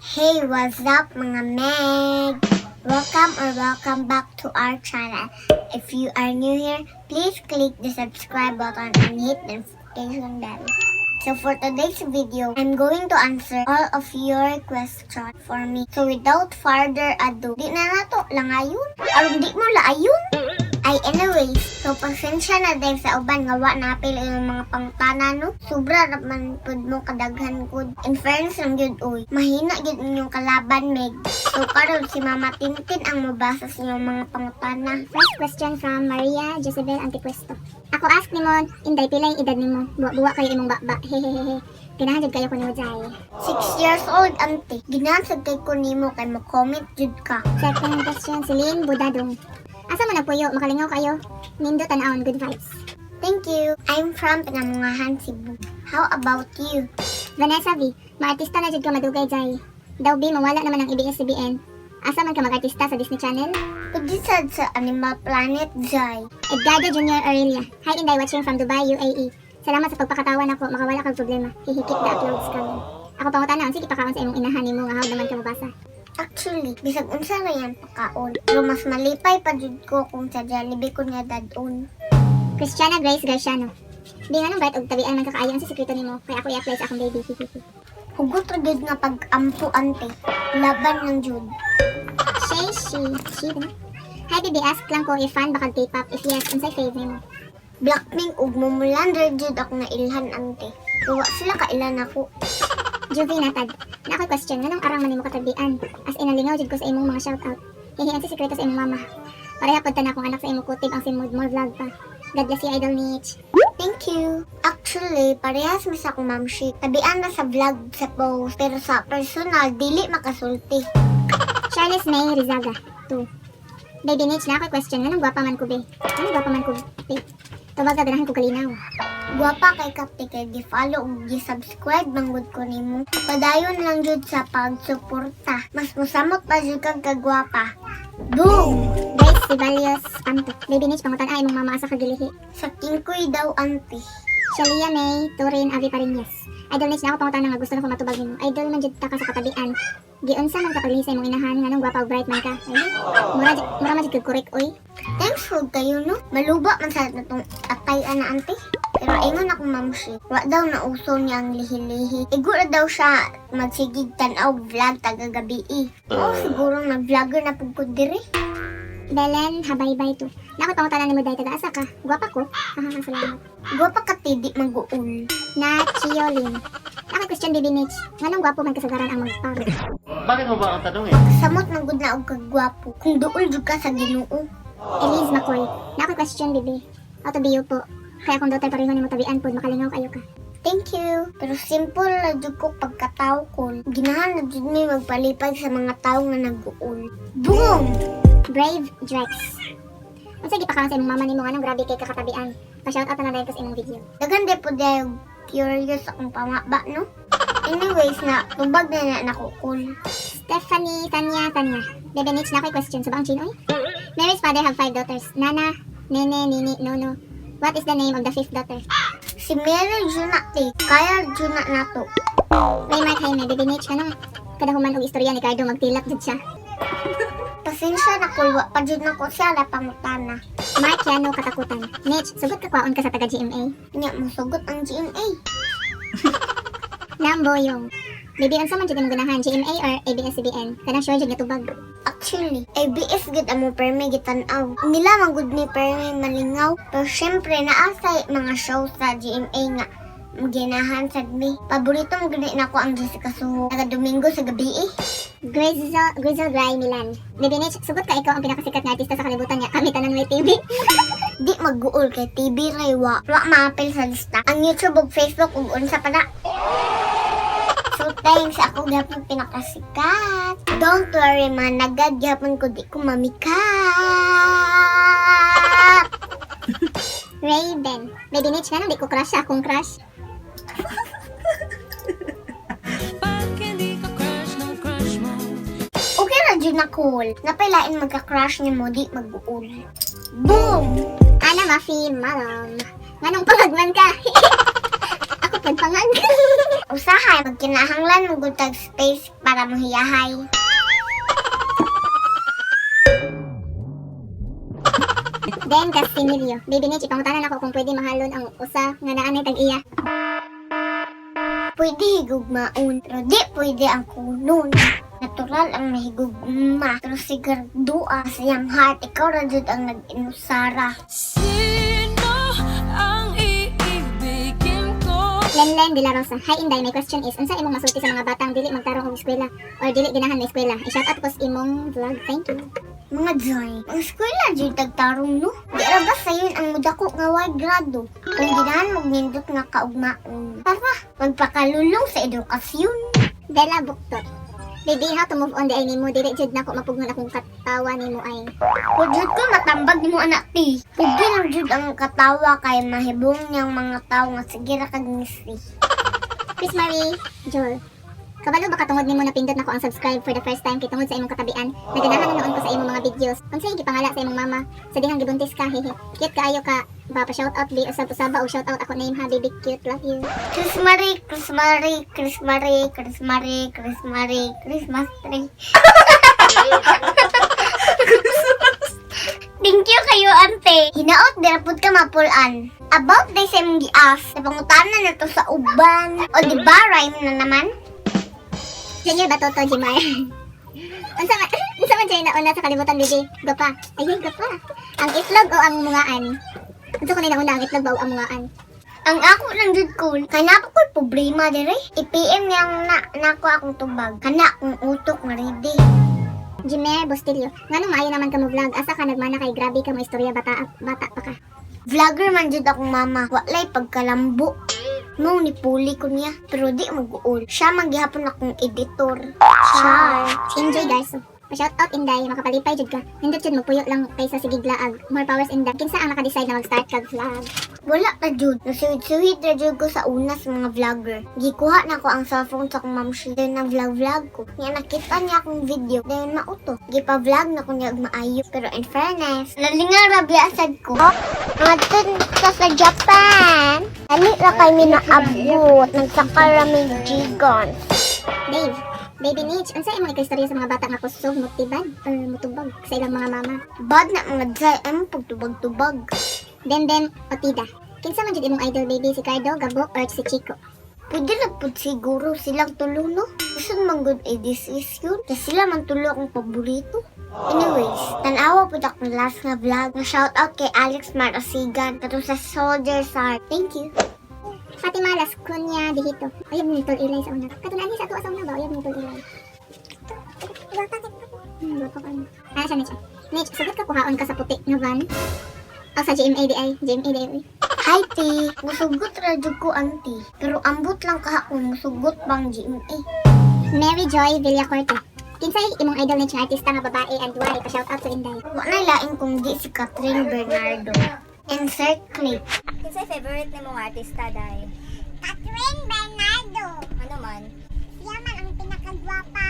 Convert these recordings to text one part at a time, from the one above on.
Hey, what's up, mga meg? Welcome or welcome back to our channel. If you are new here, please click the subscribe button and hit the notification bell. So for today's video, I'm going to answer all of your questions for me. So without further ado, di na nato langayon. Aron di mo laayon. Ay, anyways, so pasensya na dahil sa uban nga wa naapil yung mga pangutana, no. Sobra ra man pud mo kadaghan gud. In fairness lang gyud oy, mahina gyud inyong kalaban, meg. So karon si Mama Tintin ang mobasa sa inyong mga pangutana. First question from Maria Jezebel Antipuesto. Ako ask nimo, Inday, pilay edad nimo? Buwa-buwa kayo imong baba. Hehehehe. Ganahan jud kayo ko nimo, Jai. 6 years old, ante. Ginahan sad kay ko nimo kay mo comment jud ka. Second question, Celine Budadong. Asa mo nagpuyo? Makalingaw kayo. Nindot tan-awon, good vibes. Thank you. I'm from Pinamungahan, Cebu. How about you? Vanessa V. Maartista na jud ka madugay, Jai. Daw B, mawala naman ang ABS-CBN. Asa man ka mag-artista, sa Disney Channel? Pwede sad sa Animal Planet, Jai. Edgardo Jr. Aurelia. Hi Inday, watching from Dubai, UAE. Salamat sa pagpakatawa nako, makawala kag problema. Hihi, keep the uploads coming. Ako pangutana, unsa gipakaon sa imong inahan nimo nga hawd naman ka mobasa? Actually, bisag unsa ra yan pakaon. Pero mas malipay pa jud ko kung sa Jollibee ko niya dad-on. Christiana Grace Garciano. Di nga nung bright og tabian man kakaayo, ang sekreto nimo kay ako i-apply sa akong baby. Hihihi. Hugot ra gyud nga pag-ampo, ante. Laban lang jud. Shay she she ba na? Hi baby, ask lang ko if fan ba kag K-pop. If yes, unsay fave nimo? Blackpink ug Momoland ra jud ako na ilhan, ante. Wa sila kailan ako. Juvie Natad. Na ako'y question, nganong arang man nimo katabian? As in, nalingaw jud ko sa imong mga shoutout. Hihi, ang sekreto sa imong mama? Pareha pod ta na akong anak sa imong kutib ang simod, more vlog pa. God bless you, Idol Mitch. Thank you. Actually, parehas mi sa akong mamshi. Tabian na sa vlog, sa post, pero sa personal, dili makasulti. Charles May Rizaga. 2. Baby Mitch, na ako'y question, nganong gwapa man ko be? Nganong gwapa man ko be? Tubag ka, ganahan ko kalinaw. Gwapa kay ka te kay gi-follow ug gi-subscribe manggod ko nimo. Padayon lang jud sa pagsuporta. Mas mosamot pa jud kag kagwapa. Boom! Grace Cibalios Panto. Baby Mitch, pangutan-a imong mama asa kagilihi? Sa Kingkoy daw, ante. Shalia May Turin Avi Pariñas. Idol Mitch, na ako pangutana nga gusto na ko matubag nimo. Idol man jud ta ka sa katabian. Giunsa man ka paglihi sa imong inahan, nganong gwapa ug bright man ka? Ay, mura man jud kag correct oy. Thanks for kayo, no. Maluba man sa natong atay ana, ante. Pero ingon akong mamshi, wa daw na uso niya ang lihi-lihi. Igo na daw siya magsigig tan-aw vlog taga gabi. Oo, siguro nag-vlogger na pud ko diri. Belen Habaybay to. Na ako pangutana nimo day, taga asa ka? Gwapa ko. Hahaha, salamat. Gwapa ka te, di mag-uul. Na Chiolin. Na ako question, Baby Mitch. Nganong gwapo man kasagaran ang magparo? Bakit mo ba ang tanongin? Samot man gud na og kagwapo kung duol jud ka sa Ginoo. Elise McCoy. Na ako question, baby. Auto bio po. Kaya akong daughter pareho nimo tabian pod, makalingaw kayo ka. Thank you. Pero simple na jud ko pagkatao ko. Ginahan na jud mi magpalipay sa mga tao nga nag-uul. Boom! Brave Drex. Unsa gipakaon sa imong mama nimo nganong grabe kay kakatabian? Pa-shout out na lang dayon ko sa imong video. Daghan de po dayo curious akong pamaba, no? Anyways na, tubag na na nakukul. Stephanie Tanya Tanya. Bebe Mitch, na ako'y question. Sa ang Chinoy? Mary's father have five daughters. Nana, Nene, Nini, Nono. What is the name of the fifth daughter? Si Mary Juna te, kaya Juna nato. Raymart Jaime, Baby Mitch, anong kadahuman og istorya ni Cardo magtilak jud siya? Pasensya na kulwa pa jud nako siya la pangutana. Mark Yano Katakutan. Mitch, sugot ka kwaon ka sa taga GMA? Nya mosugot ang GMA. Namboyong. Baby, unsa man jud imong ganahan, GMA or ABS-CBN? Kanang sure jud nga tubag. Actually, ABS gud amo perme gitan-aw. Nila man gud ni perme malingaw. Pero syempre naa sa mga show sa GMA nga ginahan sad mi. Paborito mo gani nako ang Jessica Soho. Taga Domingo sa gabi eh. Grizzle, Grizzle Gray Milan. Baby Mitch, sugot ka ikaw ang pinakasikat nga artista sa kalibutan niya. Kami tanan may TV. Di mag-uul kay TV ray wa. Wa maapil sa lista. Ang YouTube ug Facebook ug unsa pa na. So thanks, ako gihapon pinakasikat. Don't worry man, nagad gihapon ko, di ko mamikat. Raven. Baby Mitch, nganong di ko crush sa akong crush? Pag hindi ka crush ng crush mo. Okay ra jud na cool. Napailain magka-crush nimo, di mag-uul. Boom! Ana Mafi Malam. Nganong pangagman ka? Ako pagpangag. Usahay, magkinahanglan mo gud tag space para mohiyahay. Then Casimilio. Baby Nich, ipangutanan ako kung pwede mahalon ang usa nga naa nay tag-iya. Pwede higugmaon, pero di pwede ang kunon. Natural ang nahigugma, pero sigurdua sa iyang heart, ikaw ra jud ang nag-inusara. Sino ang iibigin ko? Lenlen De La Rosa. Hi Inday, my question is, unsa imong masulti sa mga batang dili magtarong og eskwela or dili ganahan na eskwela? I-shout out ko sa imong vlog. Thank you. Mga joy, ang eskwela jud tagtarong, no? Di ra ba sayon ang mudako nga way grado? Kung ginahan mo nindot nga kaugmaon. Tara, magpakalulong sa edukasyon. Bella Buktot. Baby, how to move on di ay nimo, dili jud nako mapugnon akong katawa nimo ay. Kung jud ko matambag nimo anak ti. Pugdi lang jud ang katawa kay mahibong niyang mga tawo nga sige ra kag ngisi. Chris Marie Joel. Kabalo ba katungod nimo napindot nako ang subscribe for the first time kay tungod sa imong katabian? Naganahan na noon ko sa imong mga videos. Unsa imong gipangala sa imong mama? Sa dihang gibuntis ka, hehe. Cute kaayo ka. Ba pa shout out bi usab usaba og shout out ako name ha, baby cute, love you. Chris Marie, Chris Marie, Chris Marie, Chris Marie, Chris Marie, Christmas tree. Thank you kayo, ante. Hinaot, dira pud ka mapulan. About day sa imong gias, napangutana na to sa uban. O di ba, rhyme na naman? Junior Batoto Jimar. Unsa man jay nauna sa kalibutan, baby? Gapa. Ay, gapa. Ang itlog o ang mungaan? Unsa kuno nauna, ang itlog ba o ang mungaan? Ang ako lang jud ko, kay naa pa ko'y problema dire. I-PM niyang na, nako akong tubag. Kana akong utok nga ready. Jimer Bustillo. Nganong maayo naman ka mo vlog? Asa ka nagmana kay grabe ka mo istorya bata bata pa ka? Vlogger man jud akong mama, walay pagkalambo. Mao ni puli ko niya, pero di mag-uol. Siya man gihapon akong editor. Char. Enjoy guys. Pa-shout out Inday, makapalipay jud ka. Nindot jud magpuyo lang kaysa sige laag. More powers, Inday. Kinsa ang naka-decide na mag-start kag vlog? Wala na jud. Nasuhid-suhid na jud ko sa una sa mga vlogger. Gikuha na ko ang cellphone sa akong mamshi. Dayon na vlog-vlog ko. Nga nakita niya akong video. Dayon mauto. Gipa-vlog na ko niya og maayo. Pero in fairness, lalinga ra biya sad ko. Ngadto ta sa Japan. Dali ra kay mi naabot. Nagsakay ra mi Gigon. Dave, Baby Nich, unsa imong ikaistorya sa mga bata nga kusog mutibad or mutubag sa ilang mga mama? Bad na mga dzay ang pagtubag-tubag. Bembem Otida. Kinsa man jud imong idol, baby, si Cardo, Gabok or si Chico? Pwede na po siguro silang tulo, no? Bisan man good eh, this is yun. Kasi sila man tulo akong paborito. Anyways, tanawa po akong last nga vlog. Na shout out kay Alex Marasigan. Kato sa Soldier Sar. Thank you. Fatima Lascuña Dihito. Uyab ni Tol Ilay sa una. Katunaan ni sa ato sa una ba? Uyab ni Tol Ilay. Gwapa ka. Ah, siya Mitch. Mitch, sugot ka kuhaon ka sa puti nga van. O sa GMA di ay. GMA di ay. Uy. Hi, T. Musugot ra jud ko, auntie. Pero ambot lang kahapon, musugot bang GMA. Mary Joy Villacorte. Kinsay imong idol ni artista nga babae and why? Pa-shout out to Inday. Wa na lain kung di si Catherine Bernardo. Insert clip. Kinsay favorite nimo nga artista, Day? Catherine Bernardo. Ano man? Siya man ang pinakagwapa.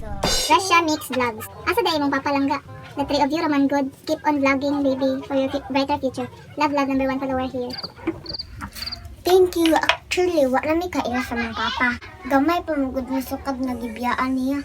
So, Russia Mix Vlogs. Asa day imong papalangga? The three of you raman good. Keep on vlogging, baby, for your brighter future. Love, love, number one follower here. Thank you. Actually, wa na mi kaila sa mga papa. Gamay pa mugod na sukad nga gibiyaan niya.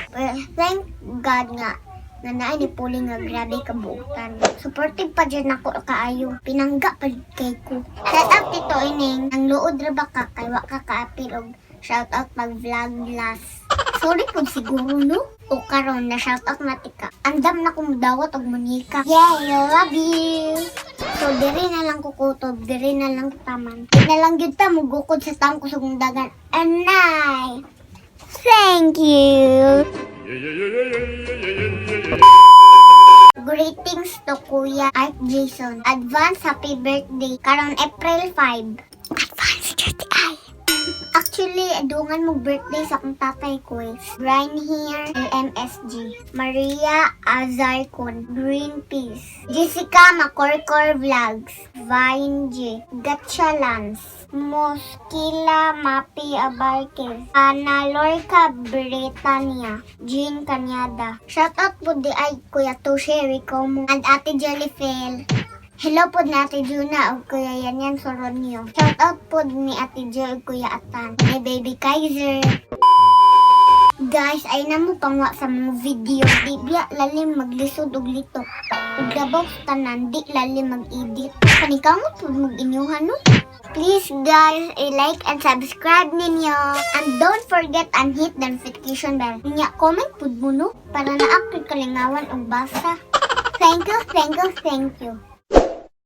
Pero thank God nga nga naay ni Puli nga grabe kabuutan. Supportive pa dyan ako kaayo. Pinangga pa jud kay ko. Shout out Tito Ining. Ang luod ra ba ka kay wa ka kaapil og shout out pag vlog last. Sorry po siguro, no? O karon na shout out na tika. Andam na kumudawat og munika. Yeah, love you. So diri na lang kukutob, diri na lang taman. Di na lang gyud ta mugukod sa taong kusog dagan. Anay. Thank you. Greetings to Kuya Art Jason. Advance happy birthday karon April 5. Advance QTI. Actually, adungan mo birthday sa akong tatay ko eh. Brian here, LMSG. Maria Azarcon, Greenpeace. Jessica Makorkor Vlogs, Vine G. Gatcha Lance, Moskila Mapi Abarquez, Ana Lorca Bretania, Jean Canyada. Shoutout po di ay Kuya Tushe Ricomo and Ate Jellyfield. Hello pod na Ate Juna ug Kuya Yanyan Soronio. Shout out pod ni Ate Jo ug Kuya Atan. My baby Kaiser. Guys, ay na mo pangwa sa mga video. Di biya lalim maglisod og litok. Ug labaw sa tanan, di lalim mag-edit. Panikamot pud mag inyuhan, no? Please guys, i-like and subscribe ninyo. And don't forget and hit the notification bell. Nya comment pud mo, no? Para naa ko'y kalingawan og basa. Thank you, thank you, thank you.